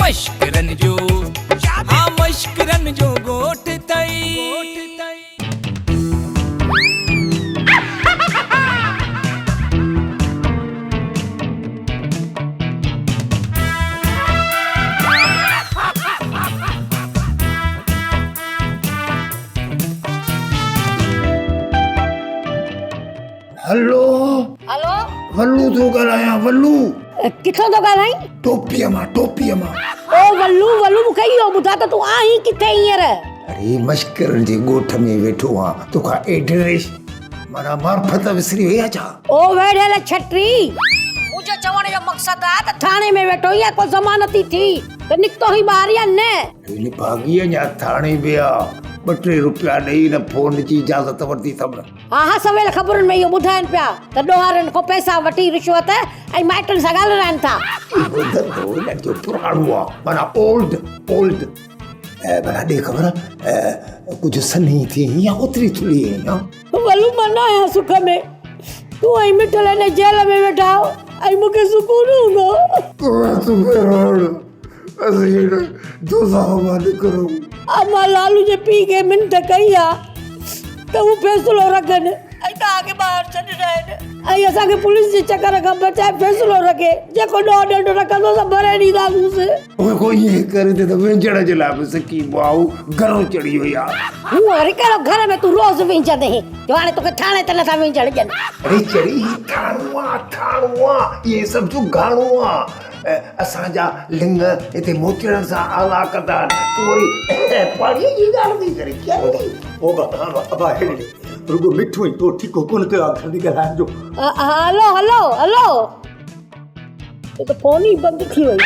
مشڪرن جو ها مشڪرن جو ڳوٺ اٿئي. هلو هلو ولو ٿو ڳالهايان ولو. ڪٿان ٿو ڳالهائين؟ ٽوپيء مان ٽوپيء مان. او ولو ولو مون کي اهو ٻڌاء ته تون آهين ڪٿي هينئر؟ اڙي مشڪرن جي ڳوٺ ۾ ويٺو آهيان توکان ايڊريس معنيٰ معرفت وسري وئي آهي ڇا؟ او ويڙهيل ڇٽي! منهنجو چوڻ جو مقصد آهي ته ٿاڻي ۾ ويٺو آهين يا ڪو ضمانتي ٿي ته نڪتو آهين ٻاهر يا نه؟ هن ڀاڳي اڃا ٿاڻي ۾ آ ٻه ٽي روپيا ڏئي نه فون جي اجازت ورتي اٿم. ها ها سويل خبرن ۾ اهو ٻڌائين پيا ته ڏوهارين کان پئسا وٺي رشوت ۽ مائٽن سان ڳالهرائين ٿا. اهو ڌنڌو هنن جو پراڻو آ معنيٰ اولڊ اولڊ. ڀلا ڏي خبر ڪجهه سنهي ٿي آهين يا اوتري ٿلهي آهين ها؟ ولو مان نه آهيان سک ۾ تون ۽ مٺل هن جيل ۾ ويٺا آهيو ۽ مون کي سڪون هوندو. تون هٿ پير هڻ اسين هن دوزخ مان نڪرون. امان لالو جي پيء کي منٿ ڪئي آ ته هو فيصلو رکن ۽ توهان کي ٻاهر ڇڏرائين ۽ اسان کي پوليس جي چڪر کان بچائي فيصلو رکي جيڪو ڏوهه ڏنڊ رکندو اسان ڀري ڏينداسونس. اهي ڪو ائين ڪري ته وهنجڻ جي لاء به سڪي پيو گهرو چڙهي وئي آ. هونء وري ڪهڙو گهر ۾ تون روز وهنجندين هين جو هاڻي توکي ٿاڻي تي نٿا وهنجڻ ڏين. اڙي چڙي هي ٿاڻو آ ٿاڻو آ اهي سمجهو گهاڻو آ. اسان جا لڱ هتي موچڙن سان آلا ڪندا آهن، تون وري پاڻيء جي ڳالهه ٿي ڪرين، ڪهڙي؟ او بابا، ابا هيڏي ڏي، رڳو مٺو ۽ تو ٺيڪو ڪونه ڪيو آهي گهر ۾ ڳالهائڻ جو. هلو هلو هلو هي ته فون ئي بند ٿي وئي.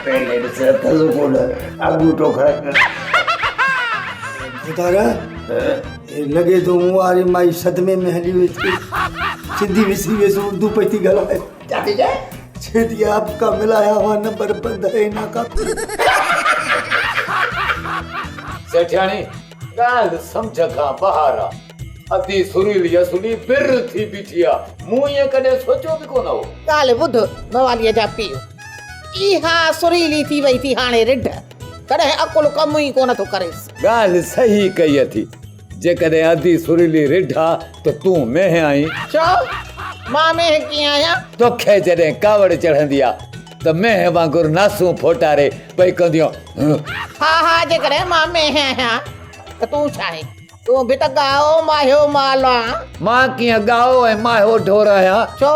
پهرين ڏس اٿس ڪونه، آڳوٽو کڻ. ڀوتار، هي لڳي ٿو مون واري مائي صدمي ۾ هلي وئي ٿي. سنڌي وسري ويس اردو پئي ٿي ڳالهائي. ڇا ٿي چئي؟ چئي ٿي آپ ڪا ملايا هوا نمبر بند هي نا ڪا. سيٺياڻي، ڳالهه سمجهه کان ٻاهر آ. ادي سريلي اصلي بر ٿي بيٺي آ. مون ائين ڪڏهن سوچيو به ڪونه هو. ڳالهه ٻڌ مواليء جا پيء. اها سريلي ٿي وئي ٿي هاڻي رڍ. تڏهن عقل ڪم ئي ڪونه ٿو ڪريس. ڳالهه صحيح ڪئي اٿي. جيڪڏهن ادي سريلي رڍ آ ته تون مينهن آهين. ڇو؟ مان مينهن ڪيئن آهيان؟ توکي جڏهن ڪاوڙ چڙهندي آ ته مينهن وانگر ناسون ڦوٽاري پئي ڪندي آن. ها ها جيڪڏهن مان مينهن آهيان ته تون ڇا آهين؟ تون به ته ڳائو ماهيو مال آن. مان ڪيئن ڳائو ۽ ماهيو ڍور آهيان؟ ڇو؟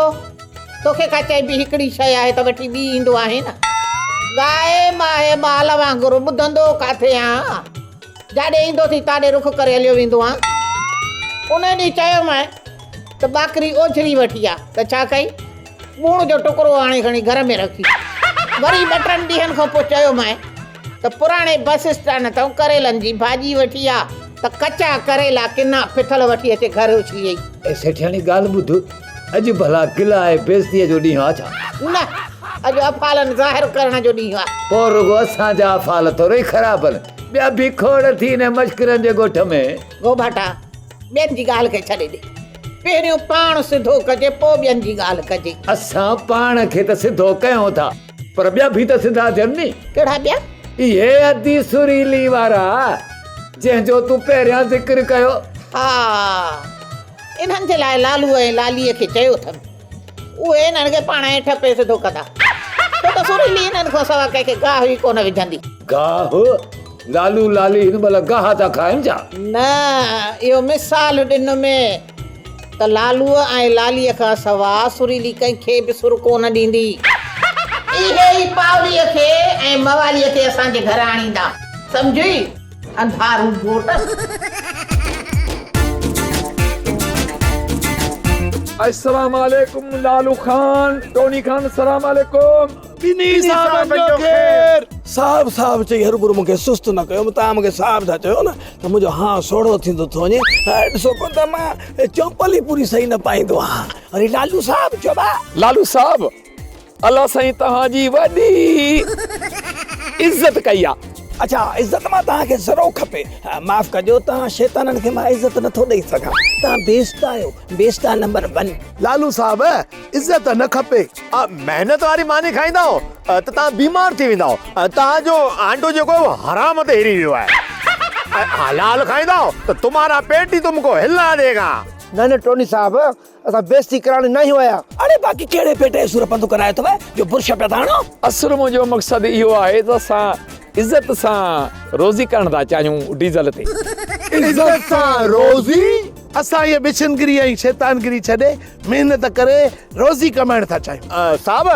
توکي ڪا چئبي هڪڙي شيء آهي ته وٺي ٻي ايندو آهين نه. ڳائي ماهي مال وانگر ٻڌندو ڪاٿي آن؟ جاڏي ايندو ٿي تاڏي رخ ڪري هليو ويندو آن. ان ڏينهن چيومانء ته ٻاڪري اوجهري وٺي آ ته ڇا ڪئي؟ ٻوڻ جو ٽڪرو آڻي کڻي گهر ۾ رکي. وري ٻه ٽن ڏينهن کان پوء چيومانء ته پراڻي بس اسٽينڊ تان ڪريلن جي ڀاڄي وٺي آ ته ڪچا ڪريلا ڪنا ڦٿل وٺي اچي گهر اڇليئي. اي سيٺياڻي ڳالهه ٻڌ، اڄ ڀلا گلا ۽ بيعزتيء جو ڏينهن آ ڇا؟ نه، اڄ افعالن ظاهر ڪرڻ جو ڏينهن آ. پوء رڳو اسان جا افعال ٿورئي خراب آهن، ٻيا به کوڙ ٿي انهن مشڪرن جي ڳوٺ ۾. گوڀاٽا، ٻين جي ڳالهه کي ڇڏي ڏي. پهريون پاڻ سڌو ڪجي، پوء ٻين جي ڳالهه ڪجي. اسان پاڻ کي ته سڌو ڪيون ٿا، پر ٻيا به ته سڌا ٿين ني. ڪهڙا ٻيا؟ اهي ادي سريلي وارا، جنهن جو تون پهريان ذڪر ڪيو. ها، انهن جي لاء لالو ۽ لاليء کي چيو اٿم. اهي انهن کي پاڻهي ٺپي سڌو ڪندا. ڇو ته سريلي انهن کان سوا ڪنهن کي گاهه ئي ڪونه وجهندي. گاهه؟ لالو لالي هن مهل گاهه ٿا کائن ڇا؟ نه، اهو مثال ڏنم ته لالوء ۽ لاليء کان سوا سريلي ڪنهن کي به سر ڪونه ڏيندي. اهي ئي پاوليء کي ۽ مواليء کي اسان جي گهر آڻيندا. سمجهئي؟ انڌارو گهوٽ. السلام عليڪم لالو خان ٽوني خان السلام عليڪم. ٻنهي صاحبن جو خير. صاحب صاحب چئي هروڀرو مون کي سست نه ڪيو توهان مون کي صاحب ٿا چئو نه ته منهنجو هانء سوڙهو ٿيندو ٿو وڃي ڏسو ڪونه ته مان چمپل ئي پوري صحيح نه پائيندو آهيان وري لالو صاحب چئبا. لالو صاحب الله سائين توهان جي وڏي عزت ڪئي آ. اڇا عزت مان توهان کي ذرو کپي. معاف ڪجو توهان شيطانن کي مان عزت نٿو ڏئي سگهان. توهان بيست آهيو، بيست آ نمبر ون. لالو صاحب عزت نه کپي. محنت واري ماني کائيندائو ته توهان بيمار ٿي ويندائو. توهان جو آنڊو جيڪو آهي اهو حرام تي هري ويو آهي. ۽ حلال کائيندائو ته تمهارا پيٽ ئي تم ڪو هلا ديگا. نه نه ٽوني صاحب اسان بيستي ڪرائڻ ناهيون آيا. اڙي باقي ڪهڙي پيٽ جو سور پنڌ ڪرايو اٿو جو برش پيا ٿا هڻو. اصل منهنجو مقصد اهو آهي ته اسان عزت سان روزي ڪرڻ ٿا چاهيون ڊيزل تي. عزت سان روزي؟ اسان هيء بڇنگري ۽ شيطانگري ڇڏي محنت ڪري روزي ڪمائڻ ٿا چاهيون. صاحب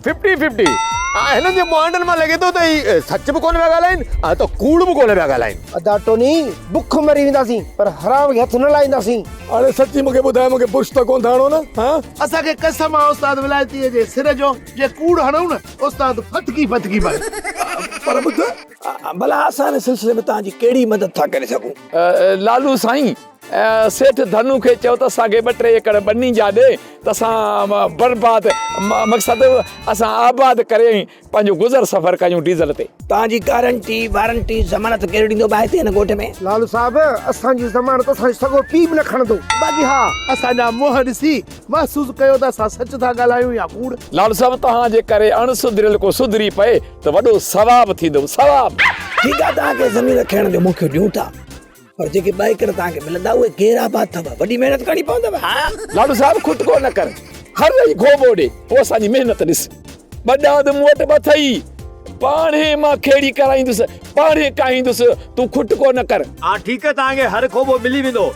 ففٽي ففٽي هنن جي مهانڊن مان لڳي ٿو ته هي سچ به ڪونه پيا ڳالهائين ته ڪوڙ به ڪونه پيا ڳالهائين. ادا ٽوني بک مري وينداسين پر حرام کي هٿ نه لائينداسين. اڙي سچي مونکي ٻڌاء مونکي برش ته ڪونه ٿا هڻو نه ها. اسان کي قسم آ استاد ولايتيء جي سر جو جي ڪوڙ هڻون نه استاد ڦٿڪي ڦٿڪي مري. پر ٻڌ ڀلا اسان ان سلسلي ۾ توهان جي ڪهڙي مدد ٿا ڪري سگهون. لالو سائين سيٺ ڌنو کي چئو ته اسان کي ٻه ٽي ايڪڙ ٻني جا ڏي ته اسان برباد مقصد اسان آباد ڪري ۽ پنهنجو گذر سفر ڪيون ڊيزل تي. توهان جي گارنٽي وارنٽي ضمانت ڪير ڏيندو ڀاء هتي هن ڳوٺ ۾؟ لالو صاحب اسان جي ضمانت اسان جو سڳو پيء به نه کڻندو. باقي ها اسان جا منهن ڏسي محسوس ڪيو ته اسان سچ ٿا ڳالهايون يا ڪوڙ. لالو صاحب توهان جي ڪري اڻ سڌريل ڪو سڌري پئي ته وڏو ثواب ٿيندو ثواب. ٺيڪ آ توهان کي زمين کيڙڻ جو موقعو ڏيون ٿا. پر جيڪي ٻه ايڪڙ توهان کي ملندا اهي غير آباد اٿو، وڏي محنت ڪرڻي پوندو. ها. لاڏو صاحب کٽڪو نه ڪر، هر رهي گهوٻو ڏي، پوء اسان جي محنت ڏس. ٻه ڏاند مون وٽ به اٿئي، پاڻهي مان کيڙي ڪرائيندس، پاڻهي ڪاهيندس، تون کٽڪو نه ڪر. ها ٺيڪ آهي، توهان کي هر کوٻو ملي ويندو،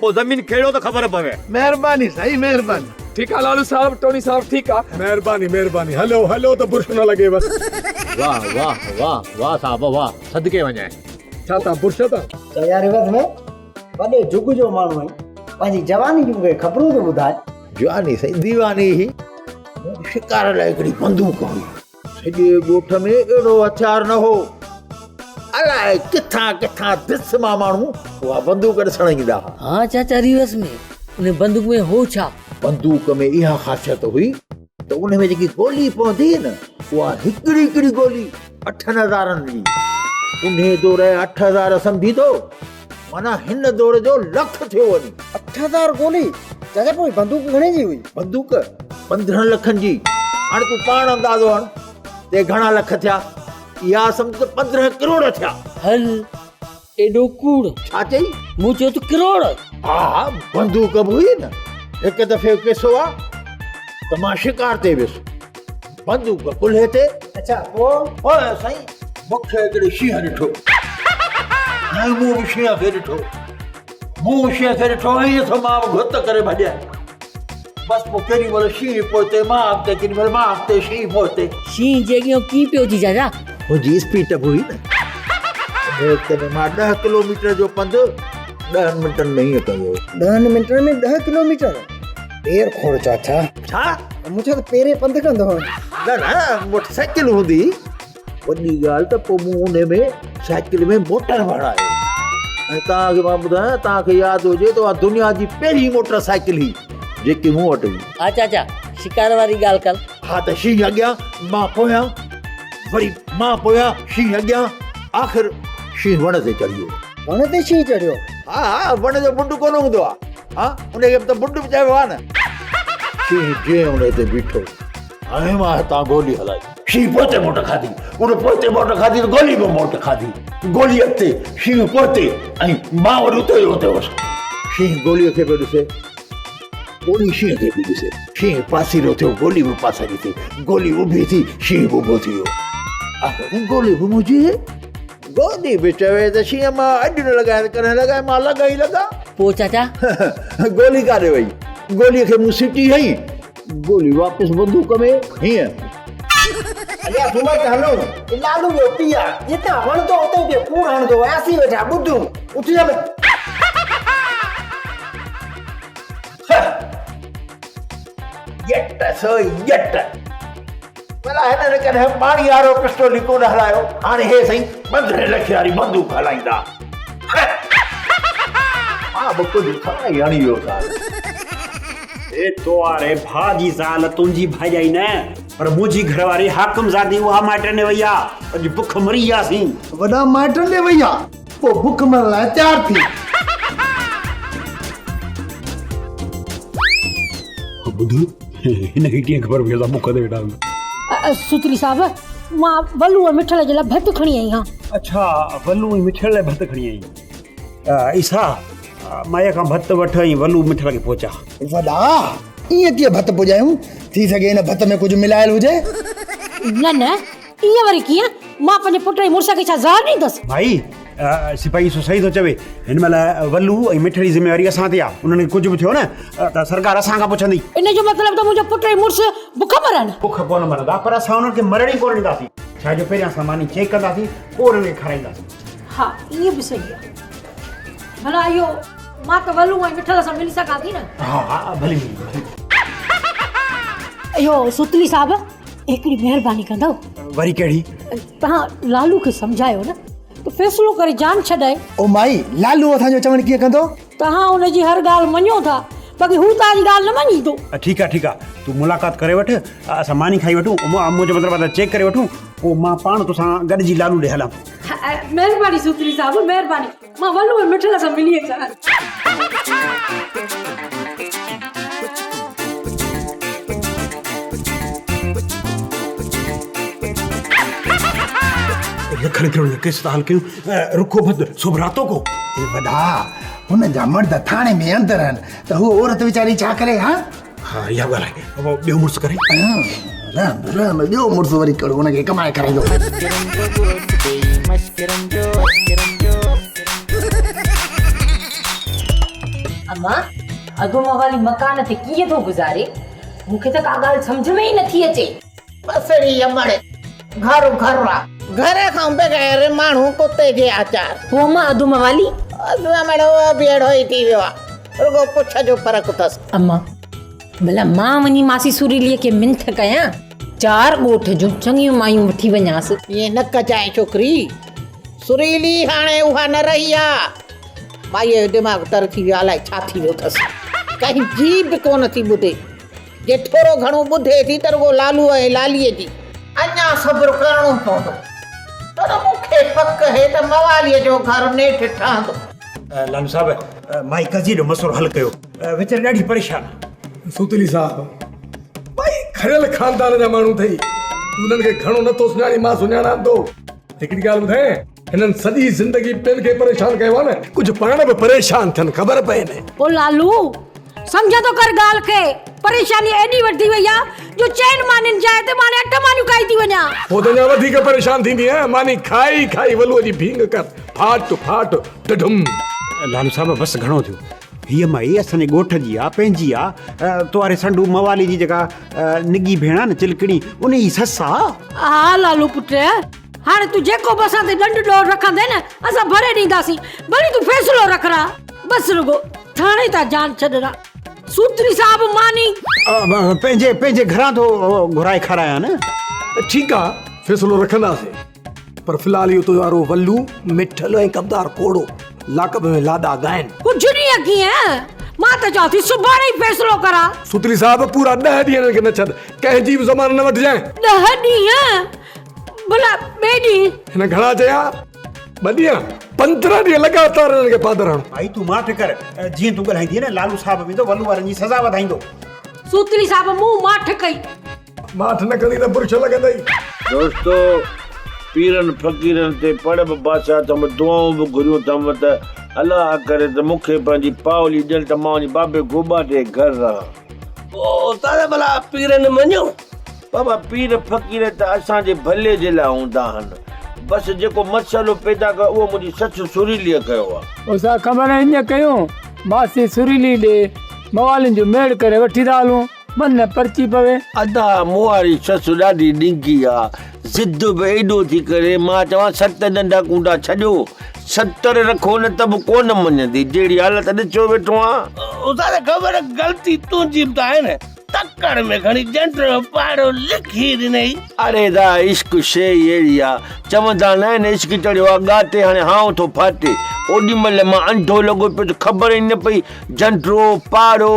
پوء زمين کيڙيو ته خبر پوي. مهرباني سائين مهرباني. ٺيڪ آ لالو صاحب، ٽوني صاحب ٺيڪ آ. مهرباني مهرباني، هلو هلو ته برش نه لڳيو. واه واه واه واه صاحب واه صدقي وڃانء. ڇا تان برش تان؟ چئو يار عوض ۾ وڏي جڳ جو ماڻهو آهين، پنهنجي جواني جون مون کي خبرون ته ٻڌاء. جواني سائين ديواني هئي. مون وٽ شڪار لاء هڪڙي بندوق هئي. سڄي ڳوٺ ۾ اهڙو هٿيار نه هو. الائي ڪٿان ڪٿان دس مان ماڻهو اها بندوق ڏسڻ ايندا هئا. ها چاچا ريوس ۾ ان بندوق ۾ هو ڇا؟ بندوق ۾ اها خاصيت هئي ته ان ۾ جيڪي گولي پوندي هئي نه اها هڪڙي هڪڙي گولي اٺن هزارن جي. انهيء دور جا 8000 سمجهين ٿو معنيٰ هن دور جو لک ٿيو وڃي. 8000 گولي؟ چاچا پوء بندوق گهڻي جي هئي؟ بندوق 15 لکن جي. هاڻي تون پاڻ اندازو هڻ ته گهڻا لک ٿيا. اها سمجهه ته 15 ڪروڙ ٿيا. هل ايڏو ڪوڙ. ڇا چئي؟ مون چيو ته ڪروڙ. ها ها بندوق به هئي نه. هڪ دفعي جو قصو آ ته مان شڪار تي ويس. بندوق ڪلهي تي. اڇا پوء؟ پوء سائين مون کي هڪڙي شينهن ڏٺو ۽ مون به شينهن کي ڏٺو. مون شينهن کي ڏٺو ائين ٿو مان به گهت ڪري ڀڄيس. بس پوء ڪيڏي مهل شينهن پوئتي مان اڳتي ڪيڏي مهل مان اڳتي شينهن پوئتي. شينهن جي اڳيان ڪيئن پيو اچي چاچا؟ منهنجي اسپيڊ به هئي نه. انهيء وقت ۾ مان ڏهه ڪلوميٽر جو پنڌ ڏهن منٽن ۾ ائين ڪندو هوس. ڏهن منٽن ۾ ڏهه ڪلوميٽر؟ پير کوڙ چاچا. ڇا؟ مون چيو ته پيرين پنڌ ڪندو هئين. نه نه مون وٽ سائيڪل هوندي هئي. وڏي ڳالهه ته پوء مون انهي ۾ سائيڪل ۾ موٽر هڻايو ۽ توهان کي مان ٻڌايان توهان کي ياد هجي ته اها دنيا جي پهرين موٽر سائيڪل هئي جيڪي مون وٽ هئي. ها چاچا شڪار واري ڳالهه ڪر. ها ته شينهن اڳيان مان پويان وري مان پويان شينهن اڳيان آخر شينهن وڻ تي چڙهي ويو. وڻ تي شينهن چڙهيو؟ ها ها وڻ جو منڍ ڪونه هوندو آهي. ها ان کي به ته منڍ به چئبو آهي نه. شينهن جيئن ان تي بيٺو ۽ مان هتان گولي هلائي. شينهن پوئتي موٽ کاڌي. ان پوئتي موٽ کاڌي ته گولي به موٽ کاڌي. گولي اڳتي، شينهن پوئتي ۽ مان وري اتي جو اتي هوس. شينهن گوليء کي پيو ڏسي، گولي شينهن کي پئي ڏسي. شينهن پاسيرو ٿيو، گولي به پاسيري ٿي. گولي اڀي ٿي، شينهن به اڀو ٿي ويو. آخر گولي به منهنجي هئي. گولي به چوي ته شينهن مان اڄ نه لڳايان ته ڪڏهن لڳايان، مان لڳائي لڳا. پوء چاچا؟ گولي ڪاڏي وئي؟ گوليء کي مون سٽي هنئي. گولي واپس بندوق ۾ هيئن. اڙي سومر ته هلون. اي لالو جو پيء آ، جتان وڻندو اتي پيو ڪوڙ هڻندو ۽ اسين ويٺا ٻڌون. اٿي هل. ڄٽ سوئي ڄٽ. ڀلا هنن ڪڏهن پاڻي وارو پسٽول ئي ڪونه هلايو، هاڻي هي سائين 15 لکين واري بندوق هلائيندا. مان به ڪجهه کڻائي هڻي ويو سان. اي تو واري ڀاء جي زال تنهنجي ڀاڄائي نه. پر منهنجي گهر واري حاڪم زادي اها مائٽن ڏي وئي آ. اڄ بک مري وياسين. وڏا مائٽن ڏي وئي آ، پوء بک مرڻ لاء تيار ٿي. ٻڌ، هن کي ڪيئن خبر پئي اسان بک تي ويٺا آهيون. سوتري صاحب، مان ولو ۽ مٺل جي لاء ڀت کڻي آئي هان. اڇا، ولو ۽ مٺل لاء ڀت کڻي آئين. عيسيٰ، مائيء کان ڀت وٺ ۽ ولو مٺل کي پهچاء. وڏا، ائين ڪيئن ڀت پڄايون؟ ٿي سگهي ان ڀت ۾ ڪجهه ملايل هجي. نه نه، ائين وري ڪيئن؟ مان پنهنجي پٽ ۽ مڙس کي ڇا زهر ڏيندس؟ ڀائي، سپاهي عيسو صحيح ٿو چوي. هن مهل ولو ۽ مٺل جي ذميواري اسان تي آ. انهن کي ڪجهه به ٿيو نه ته سرڪار اسان کان پڇندي. ان جو مطلب ته منهنجو پٽ ۽ مڙس بک مرن؟ بک ڪونه مرندا، پر اسان انهن کي مرڻ ئي ڪونه ڏينداسين. ڇا جو پهريان اسان ماني چيڪ ڪنداسين، پوء انهن کي کارائينداسين. ها ائين به صحيح آ. ڀلا اهو مان ته ولو ۽ مٺل سان ملي سگهان ٿي نه؟ ها ها ڀلي ملي ڀلي. اهو سوتلي صاحب هڪڙي مهرباني ڪندؤ. وري ڪهڙي؟ توهان لالو کي سمجهايو نه ته فيصلو ڪري جان ڇڏائي. او مائي لالو اسان جو چوڻ ڪيئن ڪندو؟ توهان ان جي هر ڳالهه مڃو ٿا باقي هو توهان جي ڳالهه نه مڃيندو. ٺيڪ آ ٺيڪ آ تون ملاقات ڪري وٺ اسان ماني کائي وٺون منهنجو مطلب آ ته چيڪ ڪري وٺون پوء مان پاڻ توسان گڏجي لالو ڏي هلان ٿو. مهرباني سوتري صاحب مهرباني مان ولو ۽ مٺل سان ملي اچان. لکن ڪروڙن جا ڪيس ٿا حل ڪيون رکو ڀت سو به راتو ڪو. اي وڏا هن جا مرد ٿاڻي ۾ اندر آهن ته هوء عورت ويچاري ڇا ڪري ها؟ ها اها ڳالهه آهي بابا ٻيو مڙس ڪري. رحم رحم ٻيو مڙس وري ڪهڙو هن کي ڪمائي کارائيندو. اما اڌو موالي مڪان تي ڪيئن ٿو گذاري مون کي ته ڪا ڳالهه سمجهه ۾ ئي نٿي اچي. بسڙي امڙ گهر گهر آ. گهر کان بغير ماڻهو ڪتي جي آچار. پوء اما اڌو موالي؟ اڌو امڙ اهو به اهڙو ئي ٿي ويو آ. رڳو پڇ جو فرق اٿس. اما، ڀلا مان وڃي ماسي سريليء کي منٿ ڪيان، چار ڳوٺ جون چڱيون مايون وٺي وڃانس. ائين نه ڪجانء ڇوڪري. سريلي هاڻي اها نه رهي آ. مائيء جو دماغ تر ٿي ويو آ، الائي ڇا ٿي ويو اٿس. ڪنهن جي به ڪونه ٿي ٻڌي. جي ٿورو گهڻو ٻڌي ٿي ته رڳو لالوء ۽ لاليء جي. اڃا صبر ڪرڻو پوندو. پر مون کي پڪ هي ته مواليء جو گهر نيٺ ٺهندو. لالو صاحب، مائي قضيي جو مسئلو حل ڪيو. ويچاري ڏاڍي پريشان آ. سوتلي صاحب، ٻئي کريل خاندان جا ماڻهو اٿئي. تون انهن کي گهڻو نه ٿو سڃاڻين، مان سڃاڻان ٿو. هڪڙي ڳالهه ٻڌايانء، هنن سڄي زندگي ٻين کي پريشان ڪيو آ نه، ڪجهه پاڻ به پريشان ٿين، خبر پئي نه. او لالو، سمجهه ٿو ڪر ڳالهه کي، پريشاني ايڏي وڌي وئي آ جو چئن مانين جاء تي مان هاڻي اٺ مانيون کائي ٿي وڃان. پوء ته اڃا وڌيڪ پريشان ٿيندينء، ماني کائي کائي ولوء جي ڀينگ ڪر، ڦاٽ ڦاٽ ڊڍم. لالو صاحب بس گهڻو ٿيو، هيء مائي اسان جي ڳوٺ جي آ، پنهنجي آ، تو واري سنڍو موالي جي جيڪا نگي ڀيڻ آ نه چلڪڻي، انهيء جي سس آ. ها لالو پٽ، هاڻي تون جيڪو به اسان تي ڏنڊ ڏوهه رکندين نه، اسان ڀري ڏينداسين، ڀلي تون فيصلو رکراء، بس رڳو ٿاڻي تان جان ڇڏراء. سوتري صاحب ماني. پنهنجي پنهنجي گهران ٿو گهرائي کارايان نه. ٺيڪ آ، فيصلو رکنداسين، پر في الحال اهو تو وارو ولو، مٺل ۽ ڪبدار ڪوڙو لاڪپ ۾ لاڏا ڳائن. ڪجهه ڏينهن ڪيئن، مان ته چوان ٿي سڀاڻي ئي فيصلو ڪراء. سوتري صاحب، پورا ڏهه ڏينهن هنن کي نه ڇڏ، ڪنهن جي به زبان نه وٺجانء. ڏهه ڏينهن؟ ڀلا ٻئي ڏينهن. هن گهڻا چيا؟ ٻه ڏينهن؟ 15 ڏينهن لڳاتار هنن کي پادر هڻ. ڀائي تون ماٺ ڪر، جيئن تون ڳالهائيندين نه لالو صاحب ويندو ولو وارن جي سزا وڌائيندو. سوتري صاحب مون ماٺ ڪئي. ماٺ نه ڪندين ته برش لڳندئي. دوستو! پيرن فقيرن تي پڙ به باسيا اٿم، دعائون به گهريون اٿم ته الله ڪري ته مون کي پنهنجي پاولي ڏين ته مان وڃي بابي گوٻاٽي جي گهر رهان. پوء استاد ڀلا پيرن مڃيو؟ بابا پير فقير ته اسان جي ڀلي جي لاء هوندا آهن. بس جيڪو مسئلو پيدا ڪيو اهو منهنجي سس سريليء ڪيو آهي. استاد خبر ائين ڪيون ماسي سريلي ڏي موالين جو ميڙ ڪري وٺي ٿا هلون من نه پرچي پوي. ادا مون واري سس ڏاڍي ڏنگي آ ضد به ايڏو ٿي ڪري مان چوان ست ننڍا ڪونڊا ڇڏيو 70 رکو نه ته به ڪونه مڃندي جهڙي حالت ڏسيو ويٺو آن. استاد خبر غلطي تنهنجي به ته آهي نه. تڪڙ ۾ کڻي جنڊ پاڙو لکي ڏنئي. اڙي دا عشق شيء ئي اهڙي آ، چوندا ناهن عشق چڙهيو آ ڳاٽي هاڻي هانء ٿو ڦاٽي. اوڏي مهل مان انڌو لڳو پيس خبر ئي نه پئي جنڊو، پاڙو،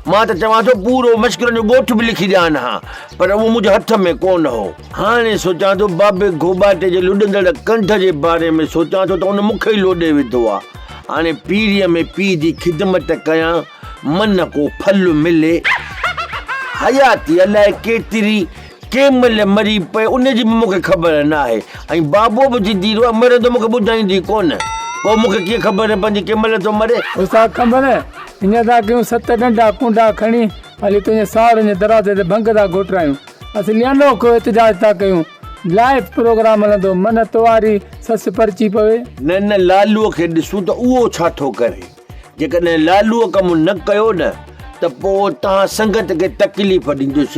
مان ته چوان ٿو پورو مشڪرن جو ڳوٺ به لکي ڏيان ها پر اهو منهنجي هٿ ۾ ڪونه هو. هاڻي سوچان ٿو بابي گهوٻاٽي جي لڏندڙ ڪنڌ جي باري ۾ سوچان ٿو ته ان مون کي ئي لوڏي وڌو آ. هاڻي پيريء ۾ پيء جي خدمت ڪيان، من ڪو ڦل ملي. حياتي الائي ڪيتري، ڪنهن مهل مري پئي ان جي به مون کي خبر ناهي ۽ بابو به ضدي رهيو آهي، مرندو مون کي ٻڌائيندو ئي ڪونه. پوء مون کي ڪيئن خبر پوندي ڪنهن مهل ٿو مري. استاد ڪنڀر، هيئن ٿا ڪيون ست ڏنڊا ڪونڊا کڻي هلي تنهنجي ساهرن جي دروازي تي ڀنگ ٿا گهوٽرايون. اسين انوکو احتجاج ٿا ڪيون. لائيو پروگرام هلندو، من تواري سس پرچي پوي. نه نه لالوء کي ڏسون ته اهو ڇا ٿو ڪري. جيڪڏهن لالوء ڪم نه ڪيو نه ته پوء توهان سنگت کي تڪليف ڏيندس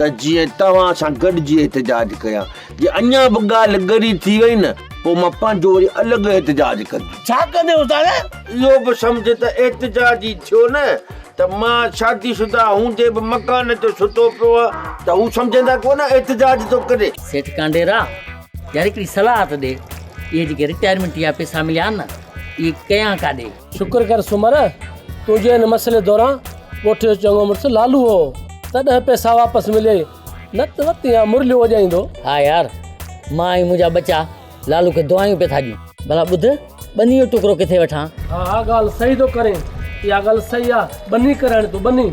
ته جيئن توهان سان گڏجي احتجاج ڪيان. جي اڃا به ڳالهه ڳري ٿي وئي نه پوء مان پنهنجو وري الڳ احتجاج ڪندس. ڇا ڪندين استاد؟ اهو به سمجهه ته احتجاج ئي ٿيو نه ته مان شادي شده هوندي به مڪان تي ستو پيو آهيان ته هو سمجهندا ڪونه احتجاج ٿو ڪري. سيٺ ڪانڊيرا يار هڪڙي صلاح ته ڏي اهي جيڪي رٽائرمينٽ جا پئسا مليا آهن نه اهي ڪيان ڪاڏي؟ شڪر ڪر سومر تنهنجي ان مسئلي دوران ڳوٺ جو چڱو مڙس لالو هو تڏهن پئسا واپس مليئي نه ته وتين ها مرليون وڄائيندو. ها يار مان ۽ منهنجا ٻچا لالو کي دعايون پئي ٿا ڏيون. ڀلا ٻڌ ٻني جو ٽڪرو ڪٿي وٺان؟ ها ها ڳالهه صحيح ٿو ڪرين. اها ڳالهه صحيح آ ٻني ڪرائڻ تون ٻني.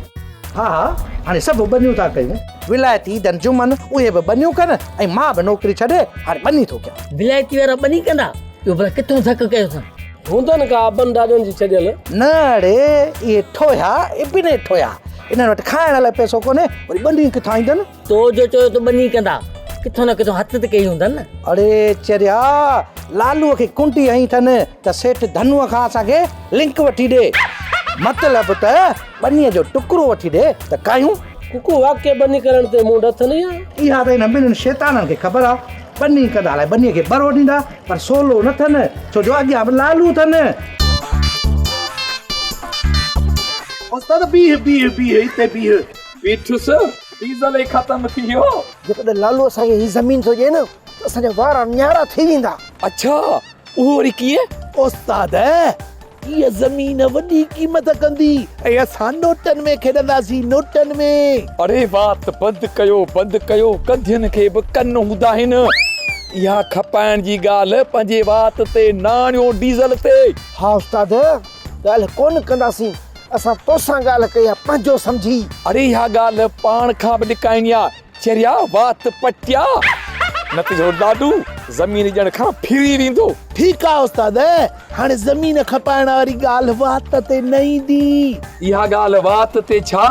ها ها هاڻي سڀ ٻنيون ٿا ڪيون. ولايتي دنجمن اهي به ٻنيون ڪن ۽ مان به نوڪري ڇڏي هاڻي ٻني ٿو ڪيان. ولايتي وارا ٻني ڪندا؟ اهو ڀلا ڪٿون ڌڪ ڪيو اٿن؟ هوندن ڪا ابن ڏاڏن جي ڇڏيل. نه اڙي اهي ٺوهيا ابن ٺوهيا انهن وٽ کائڻ لاء پئسو ڪونهي وري ٻني ڪٿان ايندن؟ تو جو چيو ته ٻني ڪندا، ڪٿو نه ڪٿو هٿ ته ڪئي هوندن نه. اڙي چريا، لالوء کي ڪنڊي هنئي اٿن ته سيٺ ڌنوء کان اسان کي لنڪ وٺي ڏي. مطلب ته ٻنيء جو ٽڪرو وٺي ڏي ته ڪاهيون. ڪڪو واقعي ٻني ڪرڻ تي مونڊ اٿن يا؟ اها ته انهن ٻنهين شيطانن کي خبر آ. ٻني ڪندا الائي ٻنيء کي ٻرو ڏيندا، پر سولو نه ٿن، ڇو جو اڳيان به لالو اٿن. استاد بيهه بيهه بيهه هتي بيهه. بيٺس، ڊيزل ئي ختم ٿي ويو. جيڪڏهن لالو اسان کي هي زمين ٿو ڏئي نه ته اسان جا وار نيارا ٿي ويندا. اڇا اهو وري ڪيئن؟ استاد هيء زمين وڏي قيمت ڪندي ۽ اسان نوٽن ۾ کيڏنداسين نوٽن ۾. اڙي وات بند ڪيو بند ڪيو ڪنڌين کي به ڪن هوندا آهن. اها کپائڻ جي ڳالهه پنهنجي وات تي نه آڻيو ڊيزل تي. ها استاد ڳالهه ڪونه ڪنداسين، اسان توسان ڳالهه ڪئي آ پنهنجو سمجهي. اڙي اها ڳالهه پاڻ کان به لڪائڻي آ، چريا وات پٽيا، نه ته اهو لاڏو زمين ڏيڻ کان ڦري ويندو. ٺيڪ آ استاد، هاڻي زمين کپائڻ واري ڳالهه وات تي نه ايندي. اها ڳالهه وات تي ڇا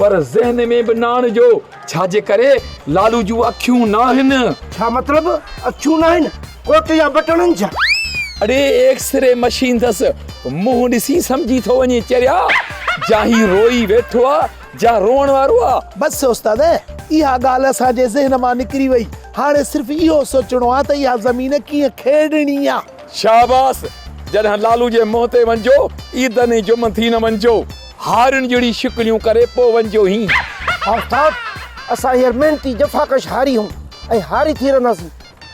پر ذهن ۾ به نه آڻجو، ڇا جي ڪري لالو جون اکيون ناهن. ڇا مطلب اکيون ناهن؟ ڪوٽ يا بٽڻن ڇا؟ اڙي ايڪسري مشين اٿس، منهن ڏسي سمجهي ٿو وڃي چريا، جا هي روئي ويٺو آ جا روئڻ وارو آ. بس استاد اها ڳالهه اسان جي ذهن مان نڪري وئي، هاڻي صرف اهو سوچڻو آ ته اها زمين ڪيئن کيڙڻي آ. شاباس! جڏهن لالو جي منهن تي وڃجو، عيدن ۽ جمعن ٿي نه وڃجو، هارين جهڙي شڪليون ڪري پوء وڃجو هين. ها استاد، اسان هينئر محنتي جفاڪش هاري هون ۽ هاري ٿي رهنداسين.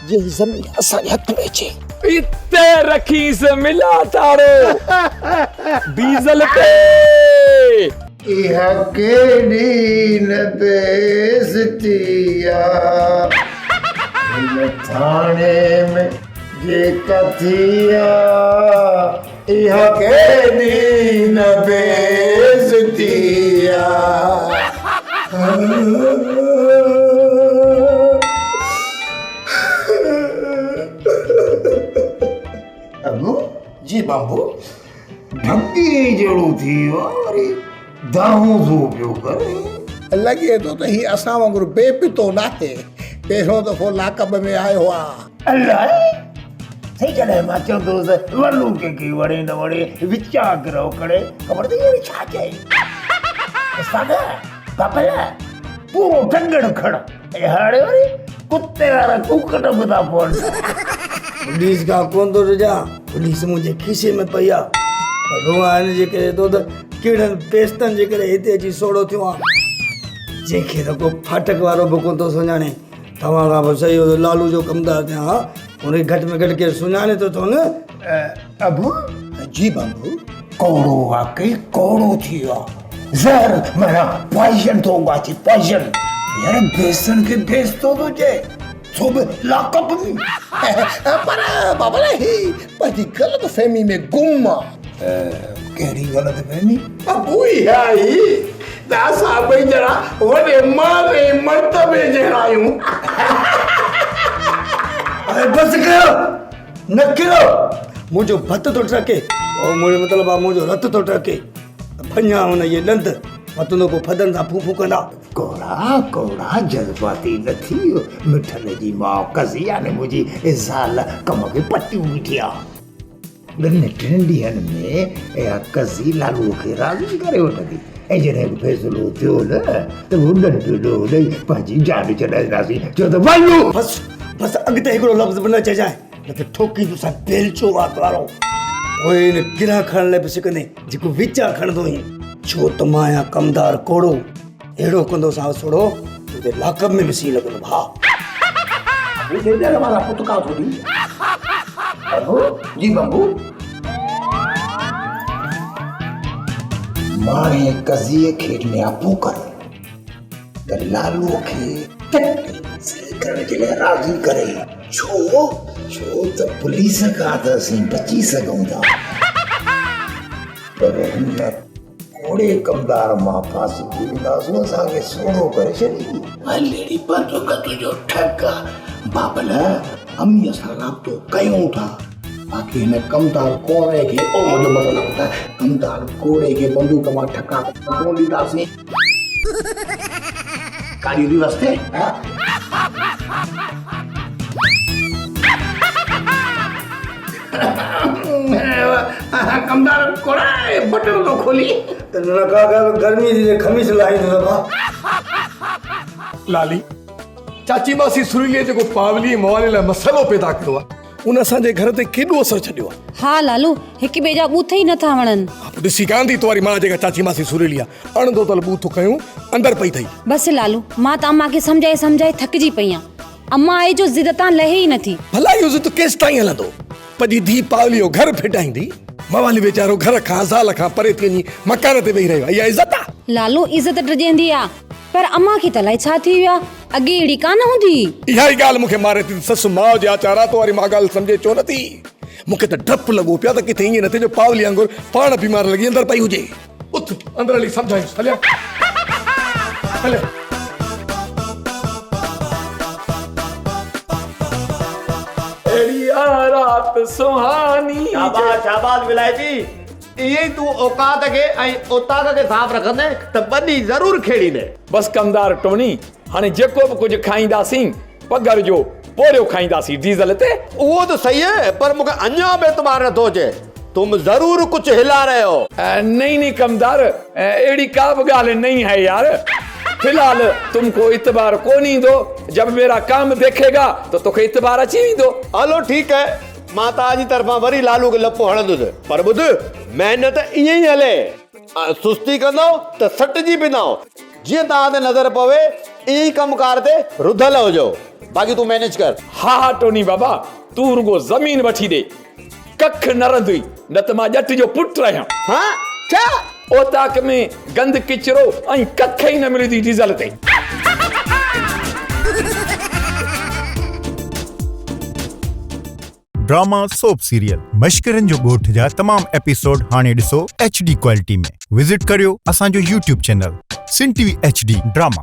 جي هي زمين اسان جي هٿ ۾ اچي. اتي رکيس ملا تاڙو ڊيزل تي. اها ڪيڏي نه بيعزتي آ هن ٿاڻي ۾ جيڪا ٿي آ اها ڪيڏي نه بيعزتي آ. ابو جي بابو ڍڳي جهڙو ٿي ويو آ وري دانهون ٿو پيو ڪري. لڳي ٿو ته هي اسان وانگر بي پتو ناهي. پهريون دفعو لاڪب ۾ آيو آ. الائي سائين جڏهن مان چوندو هوس ولو ڪنهن کي وڻي نه وڻي وچان گرهه ڪري خبر اٿئي وري ڇا چئي استاد بابل پورو ٽنگڙ کڻ ۽ هاڻي وري ڪتي وارا ڪوڪٽ به ٿا پون. پوليس کان ڪونه ٿو ڊڄان، پوليس منهنجي کيسي ۾ پئي آ. پر روئان ان جي ڪري ٿو ته ڪهڙن پيستن جي ڪري هتي اچي سوڙهو ٿيو آهيان. جنهن کي ته ڪو ڦاٽڪ وارو به ڪونه ٿو سڃاڻي. توهان کان به صحيح هو لالو جو ڪمدار ٿيان ها. هن کي گهٽ ۾ گهٽ ڪير سڃاڻي ته ٿو نه. ابو، جي بابو. ڪوڙو واقعي ڪوڙو ٿي ويو آ. زهر معنيٰ پوائزن ٿو اڳاچي پوائزن. يار بيسڻ کي بيس ٿو ٿو چئي سو به لاڪ اپ ۾. پر بابا هي پنهنجي غلط فهمي ۾ گم آ. ڪهڙي غلط فهمي؟ ابو اها ئي ته اسان ٻئي ڄڻا وڏي مان ۽ مرتبي جهڙا آهيون. اڙي بس ڪيو نه ڪرو منهنجو ڀت ٿو ٽرڪي او منهنجو مطلب آ منهنجو رت ٿو ٽرڪي. ڀڃان هن جي ڏند، وتندو پوء ڦدن سان ڦون ڦون ڪندا. ڪوڙا ڪوڙا جذباتي نه ٿي، مٺل جي ماء قضي يعني منهنجي زال ڪم کي پٽيون بيٺي آ. ٻن ٽن ڏينهن ۾ اها قضي لالوء کي راضي ڪري وٺندي ۽ جڏهن به فيصلو ٿيو نه ته هو ڏنڊ ڏوهه ڏئي پنهنجي جان ڇڏائينداسين. ڇو ته ولو! بس بس اڳتي هڪڙو لفظ به نه چئجانء. نه ته ٺوڪيندوسانء بيلچو وات وارو. پوء ان گرهه کڻڻ لاء به سڪندين جيڪو وچان کڻندو هئين. ڇو ته مان آهيان ڪمدار ڪوڙو، اهڙو ڪندوسانء سوڙهو جو تي لاڪپ ۾ به سين لڳندو ڀاء. ابو ڏيڏر وارا پتڪا ٿو ڏي. ابو جي بمبو. ماڻي قضيي کي نياپو ڪر ته لالوء کي ٽڪ سهي ڪرڻ جي لاء راضي ڪري. ڇو؟ ڇو ته پوليس کان ته اسين بچي سگهون ٿا پر هن ڪوڙي ڪمدار مان ڦاسجي وينداسون، اسان کي سوڙهو ڪري ڇڏيندي. هل اڙي بندوق تنهنجو ٺڪ آ. بابل، اميء سان رابطو ڪيون ٿا. باقي هن ڪمدار ڪوڙي کي، او منهنجو مطلب ته ڪمدار ڪوڙي کي بندوق مان ٺڪا ڪونه ڏينداسين. ڪاڏي ٿي وستي؟ ڪمدار ڪوڙا بٽڻ ٿو کولي. نه ڪاڪا گرمي جي خميس لاهيندو ته ڀا. لالي، چاچي ماسي سريليء جيڪو پاولي ۽ موالي لاء مسئلو پيدا ڪيو آهي، ان اسان جي گهر تي ڪيڏو اثر ڇڏيو آهي. ها لالو، هڪ ٻئي جا ٻوٿ ئي نه ٿا وڻن. ڏسي ڪانه ٿي تواري ماء جيڪا چاچي ماسي سريلي آهي، اڻ ڌوتل ٻوٿ کنيون اندر پئي اٿئي. بس لالو، مان ته امان کي سمجهائي سمجهائي ٿڪجي پئي آهيان. امان آهي جو ضد تان لهي ئي نه ٿي. ڀلا اهو ضد ڪيستائين هلندو؟ پنهنجي ڌيء پاولي جو گهر ڦٽائيندي. موالي ويچارو گهر کان، زال کان پري ٿي وڃي مڪان تي ويهي رهيو آهي. اها عزت آهي؟ لالو، عزت ڊڄيندي آ، پر امان کي ته الائي ڇا ٿي ويو آ، اڳي اهڙي ڪانه هوندي هئي. اها ئي ڳالهه مون کي ماري ٿي ته سس ماء جي آچار آ، تو واري ماء ڳالهه سمجهي ڇو نه ٿي؟ مون کي ته ڊپ لڳو پيو آ ته ڪٿي ائين نه ٿئي جو پاولي وانگر پاڻ بيمار لڳي اندر پئي هجي. اٿ اندر هلي سمجهايونس، هليا هليا. اهڙي آ رات سهاني. شاباش شاباش ولايتي ائين ئي تون اوقات کي ۽ اوطاق کي صاف رکندين ته ٻني ضرور کيڙيندين. بس ڪمدار ٽوڻي هاڻي جيڪو به ڪجهه کائينداسين پگهر جو پورهيو کائينداسين ڊيزل تي. اهو ته صحيح هي پر مون کي اڃا به اعتبار نٿو اچي تم ضرور ڪجهه هلا رهي هو. نهين نهين ڪمدار اهڙي ڪا به ڳالهه نهين هي يار في الحال تم ڪو اعتبار ڪونه ايندو جب ميرا ڪام ديکيگا ته توکي اعتبار اچي ويندو. هلو ٺيڪ هي مان توهان جي طرفان وري لالو کي لپو هڻندس پر ٻڌ محنت ائين ئي هلي سستي ڪندؤ ته سٽجي پيندؤ جيئن توهان تي نظر پوي ائين ئي ڪم ڪار تي رڌل هجو باقي تون مينيج ڪر. ها ها ٽوني بابا تون رڳو زمين وٺي ڏي ڪک نه رندوئي نه ته مان ڄٽ جو پٽ آهيان. ها ڇا؟ اوطاق ۾ گند ڪچرو ۽ ڪک ئي نه ملندي ڊيزل تي. ڊراما سوپ سيريل مشڪرن جو ڳوٺ جا تمام ايپيسوڊ هاڻي ڏسو ايڇ ڊي ڪوالٽي ۾ وزٽ ڪريو اسان جو YouTube channel Sindh T V H D drama.